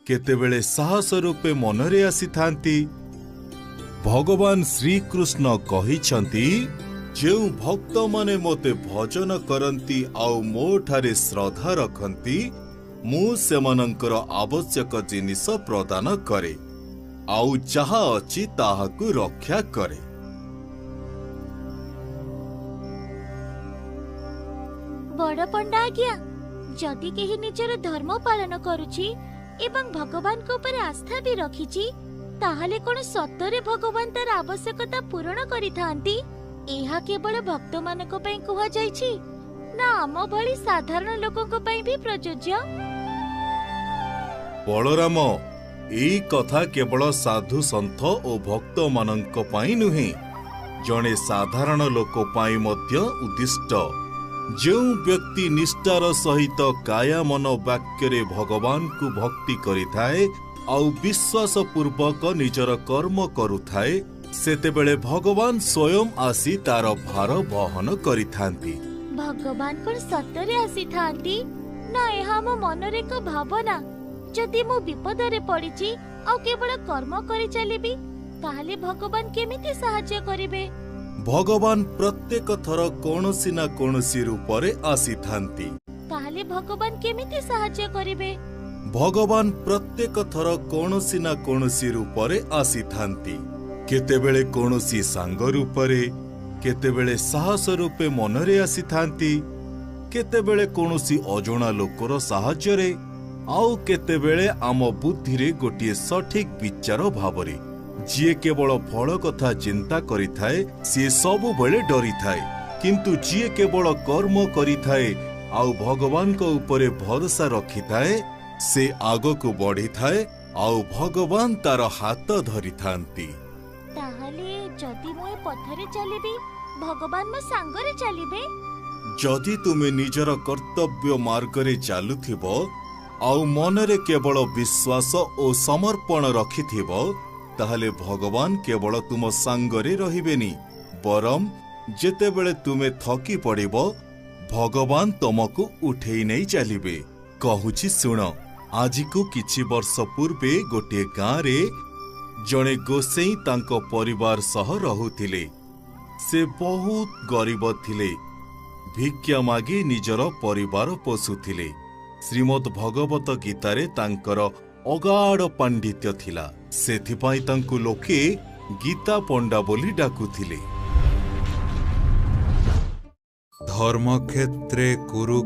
କେତେବେଳେ ସାହସ ରୂପେ ମନରେ ଆସିଥାନ୍ତି। ଭଗବାନ ଶ୍ରୀକୃଷ୍ଣ କହିଛନ୍ତି, ଯେଉଁ ଭକ୍ତମାନେ ମୋତେ ଭଜନ କରନ୍ତି ଆଉ ମୋ ଠାରେ ଶ୍ରଦ୍ଧା ରଖନ୍ତି, ମୁଁ ସେମାନଙ୍କର ଆବଶ୍ୟକ ଜିନିଷ ପ୍ରଦାନ କରେ ଆଉ ଯାହା ଅଛି ତାହାକୁ ରକ୍ଷା କରେ। ବଡ ପଣ୍ଡା ଆଜ୍ଞା, ଯଦି କେହି ନିଜର ଧର୍ମ ପାଳନ କରୁଛି ଏବଂ ଭଗବାନଙ୍କ ଉପରେ ଆସ୍ଥା ବି ରଖିଛି, ତାହେଲେ କଣ ସତରେ ଭଗବାନ ତାର ଆବଶ୍ୟକତା ପୂରଣ କରିଥାନ୍ତି? ଏହା କେବଳ ଭକ୍ତମାନଙ୍କ ପାଇଁ କୁହାଯାଇଛି ନା ଆମ ଭଳି ସାଧାରଣ ଲୋକଙ୍କ ପାଇଁ ବି ପ୍ରଯୁଜ୍ୟ? ବଳରାମ, ଏଇ କଥା କେବଳ ସାଧୁ ସନ୍ଥ ଓ ଭକ୍ତମାନଙ୍କ ପାଇଁ ନୁହେଁ, ଜଣେ ସାଧାରଣ ଲୋକ ପାଇଁ ମଧ୍ୟ ଉଦ୍ଦିଷ୍ଟ। ଯେଉଁ ବ୍ୟକ୍ତି ନିଷ୍ଠାର ସହିତ କାୟା ମନ ବାକ୍ୟରେ ଭଗବାନଙ୍କୁ ଭକ୍ତି କରିଥାଏ ଆଉ ବିଶ୍ୱାସ ପୂର୍ବକ ନିଜର କର୍ମ କରୁଥାଏ, ସେତେବେଳେ ଭଗବାନ ସ୍ୱୟଂ ଆସି ତାର ଭାର ବହନ କରିଥାନ୍ତି। ଭଗବାନ କଣ ସତରେ ଆସିଥାନ୍ତି ନା ଏହା ଆମ ମନରେ ଏକ ଭାବନା? ଯଦି ମୁଁ ବିପଦରେ ପଡ଼ିଛି ଆଉ କେବଳ କର୍ମ କରି ଚାଲିବି, ତାହେଲେ ଭଗବାନ କେମିତି ସାହାଯ୍ୟ କରିବେ? ଭଗବାନ ପ୍ରତ୍ୟେକ ଥର କୌଣସି ନା କୌଣସି ରୂପରେ ଆସିଥାନ୍ତି। ତାହେଲେ ଭଗବାନ କେମିତି ସାହାଯ୍ୟ କରିବେ? ଭଗବାନ ପ୍ରତ୍ୟେକ ଥର କୌଣସି ନା କୌଣସି ରୂପରେ ଆସିଥାନ୍ତି। କେତେବେଳେ କୌଣସି ସାଙ୍ଗ ରୂପରେ, କେତେବେଳେ ସାହସ ରୂପେ ମନରେ ଆସିଥାନ୍ତି, କେତେବେଳେ କୌଣସି ଅଜଣା ଲୋକର ସାହାଯ୍ୟରେ, ଆଉ କେତେବେଳେ ଆମ ବୁଦ୍ଧିରେ ଗୋଟିଏ ସଠିକ ବିଚାର ଭାବରେ। ଯିଏ କେବଳ ଫଳ କଥା ଚିନ୍ତା କରିଥାଏ, ସିଏ ସବୁବେଳେ ଡରିଥାଏ। କିନ୍ତୁ ଯିଏ କେବଳ କର୍ମ କରିଥାଏ ଆଉ ଭଗବାନଙ୍କ ଉପରେ ଭରସା ରଖିଥାଏ, ସେ ଆଗକୁ ବଢିଥାଏ ଆଉ ଭଗବାନ ତାର ହାତ ଧରିଥାନ୍ତି। ତାହେଲେ ଯଦି ମୁଁ ଏ ପଥରେ ଚାଲିବି, ଭଗବାନ ମୋ ସାଙ୍ଗରେ ଚାଲିବେ? ଯଦି ତୁମେ ନିଜର କର୍ତ୍ତବ୍ୟ ମାର୍ଗରେ ଚାଲୁଥିବ ଆଉ ମନରେ କେବଳ ବିଶ୍ୱାସ ଓ ସମର୍ପଣ ରଖିଥିବ, ତାହେଲେ ଭଗବାନ କେବଳ ତୁମ ସାଙ୍ଗରେ ରହିବେନି, ବରଂ ଯେତେବେଳେ ତୁମେ ଥକି ପଡ଼ିବ, ଭଗବାନ ତମକୁ ଉଠେଇ ନେଇ ଚାଲିବେ। କହୁଛି ଶୁଣ, ଆଜିକୁ କିଛି ବର୍ଷ ପୂର୍ବେ ଗୋଟିଏ ଗାଁରେ ଜଣେ ଗୋସେଇଁ ତାଙ୍କ ପରିବାର ସହ ରହୁଥିଲେ। ସେ ବହୁତ ଗରିବ ଥିଲେ। ଭିକ୍ଷା ମାଗି ନିଜର ପରିବାର ପୋଷୁଥିଲେ। ଶ୍ରୀମଦ୍ ଭଗବତ ଗୀତାରେ ତାଙ୍କର ଅଗାଢ଼ ପାଣ୍ଡିତ୍ୟ ଥିଲା। ସେଥିପାଇଁ ତାଙ୍କୁ ଲୋକେ ଗୀତା ପଣ୍ଡା ବୋଲି ଡାକୁଥିଲେ। ଧର୍ମକ୍ଷେତ୍ରେ କୁରୁ